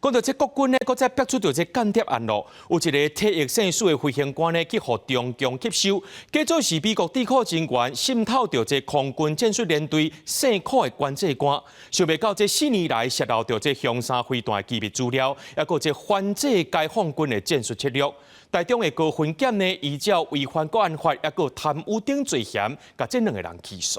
講到這國軍呢，閣再爆出著這間諜案囉，有一个退役戰士的飛行官呢，去予中共吸收，假做是美國智庫人員滲透著這空軍戰術連隊線庫的管制官，想袂到這4年來洩露著這雄三飛彈的機密資料，抑閣這反制解放軍的戰術策略。台中的高分檢呢，依照違反國安法，抑閣貪污等罪嫌，共這兩个人起訴。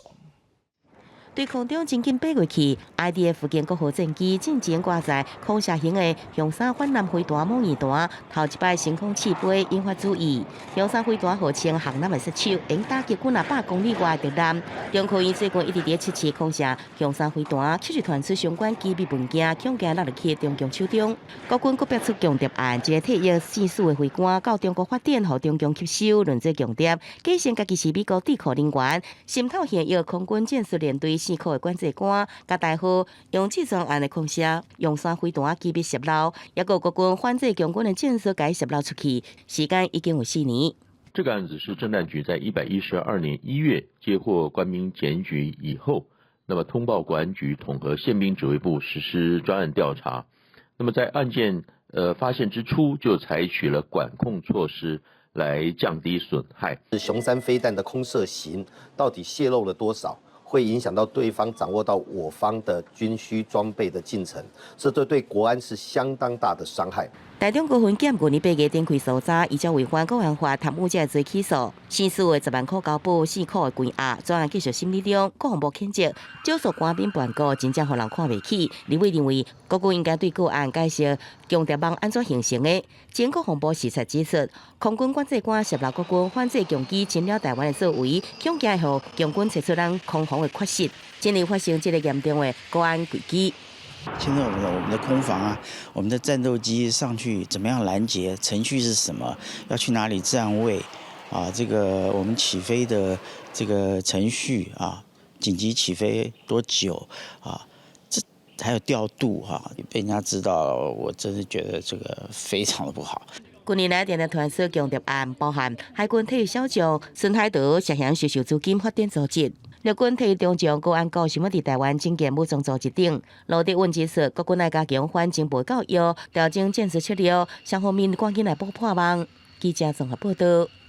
對空中真緊飛過去，IDF 經國號戰機進前掛載空射型的雄三反艦飛彈模擬彈，頭一擺升空試飛引發注意。雄三飛彈號稱航艦的殺手，能打擊幾若百公里外的敵艦。中科院最近一直佇測試空射雄三飛彈，卻是傳出相關機密文件，恐驚落入去中共手中。國軍閣爆出共諜案，一个退役戰士的飛官到中國發展，予中共吸收，論做共諜，假稱家己是美國智庫人員，滲透現役空軍戰術連隊線庫的管制官，共代號用這專案的空射雄三飛彈機密洩漏，抑閣國軍反制共軍的戰術共洩漏出去，時間已經有4年。這個案子是政戰局在112年1月接獲官兵檢舉以後，那麼通報國安局統合憲兵指揮部實施專案調查。那麼在案件發現之初就採取了管控措施來降低損害。雄三飛彈的空射型到底洩露了多少？會影響到對方掌握到我方的軍需裝備的進程，這對國安是相當大的傷害。台中高分檢舊年8月展開搜查，依照違反國安法貪污這罪起訴，刑事的10萬箍交保，四箍的關押，專案繼續審理中。國防部譴責少數官兵叛國，真正予人看袂起。立委認為國軍應該對個案解釋共諜網按怎形成的。前國防部視察指出，空軍管制官洩露國軍反制共機侵擾台灣的作為，恐驚予共軍測出咱空防的缺失，真會發生這个嚴重的國安危機。現在我們的空防啊，我們的戰鬥機上去怎麼樣攔截？程序是什麼？要去哪裡站位？啊，這個我們起飛的這個程序啊，緊急起飛多久？啊，這還有調度哈，被人家知道，我真是覺得這個非常的不好。近年來，定定傳出共諜案，包含海軍退役小將孫海德涉嫌收受資金發展組織。陸軍退役中將高安國想欲佇台灣整建武裝組織等。盧哲穩指出，國軍愛加強反情報教育，調整戰術策略，雙方面趕緊來補破網。記者綜合報道。